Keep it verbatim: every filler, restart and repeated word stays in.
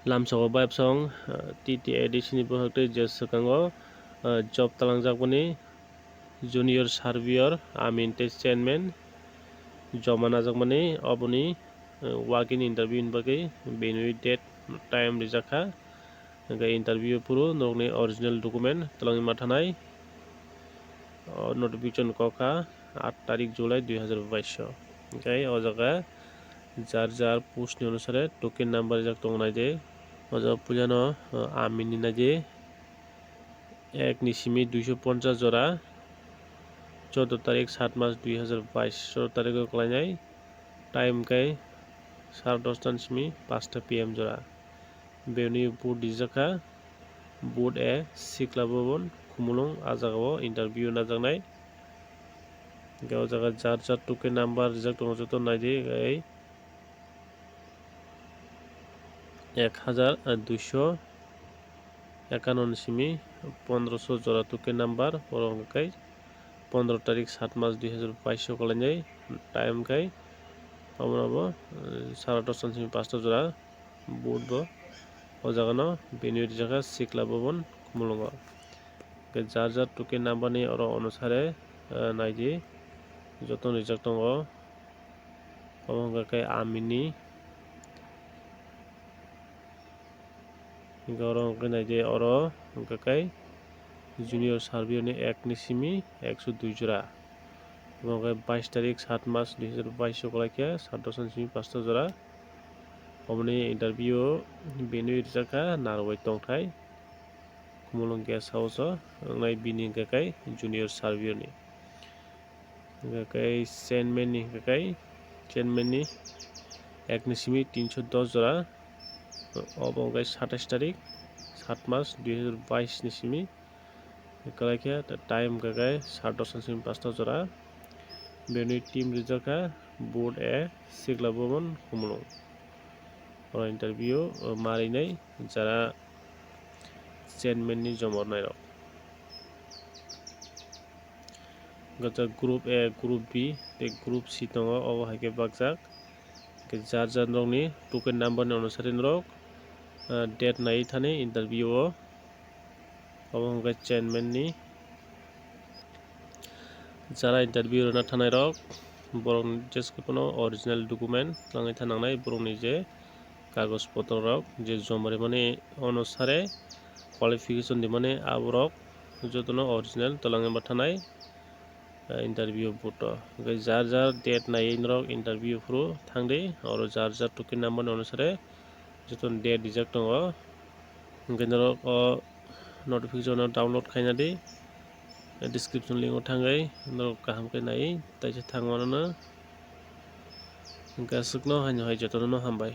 Lamsao bayapsong, ah, T T A D C ni bohok tei je swkango, ah, job talangjakmani junior surveyor, amin tei chairman joma najakmani oboni, ah, walk-in interview ni bagwi venue date time rijakha. Hwnkhe interview phuru norokni original document twlangwi mathanai. O notification kokha aat tarik July dui hazar baish o. Hwnkhe o jaga jar jar post ni onusare token number rijak tongo naidi. O jaga puilano, o, amin ni naidi ek ni simi duiso ponchas jora, chordo tarik saat mas dui hazar baish, chordo tarik o kwlainai. Time khe sare dosta ni simi panchta P M jora. Bini vote rijakha, vote A, Sikla Bhavan, Khumulwng, a jagao interview najaknai. Hwnkhe o jaga jar jar token number rijak tongo, joto naidi, ei ek hajar duiso ekanno ni simi pondroso jora token number, oro hwnkhe pondro tarik saat mas dui hazar baish o kwlainai. Time khe omono bo, eh, sare dosta ni simi panchta jora. Vote bo o jagano venue rijakha Sikla Bhavan, Khumulwngo. Hwnkhe jar jar token number ni oro onusare, eh, naidi, joto rijak tongo. Omo hwnkha khe amini. Hwnkhe oro hwnkhe naidi, oro hwnkha khe junior surveyor ni ek ni simi ekso dui jora. Omo hwnkhe bais tarik saat mas dui hazar bais o kwlaikha, sare dosta ni simi panchta jora. Omoni interview o venue rijakha Narwai Tongthai, Khumulwng Guest House o wngnai bini hwnkha khe junior surveyor ni. Hwnkha khe chairman ni hwnkha khe chairman ni ek ni simi tinso dos jora, obo hwnkha khe satais tarik, saat mas dui hazar bais ni simi kwlaikha, time hwnkha khe sare dosta ni simi panchta jora. Bini team rijakha, vote A, Sikla Bhavan, Khumulwng. Oro interview, o, marinai jara chairman ni jomornai rok. Gajak group A, group B tei group C tongo, obo hai khe bakjak. Hwnkhe jar jar norokni token number ni onusari norok, ah, date naiwi thani interview o. Obo hwnkhe chairman ni. Jara interview rwna thanai rok, borok jeske phano original document twlangwi thanangnai, borokni je kagoj potro rok je joma rimani onusare qualification rimani aborok jotono original twlangwi ma thanai, eh, interview board o. Hwnkhe jar jar date naiwi norok interview phuru thangdi, oro jar jar token number ni onusare jotono date rijak tongo. Hwnkhe norok o notification no download khaina di, description link o thangwi norok kaham khe naiwi taisa thang mano. Hwnkhe aswkno haino hai jotono no hambai.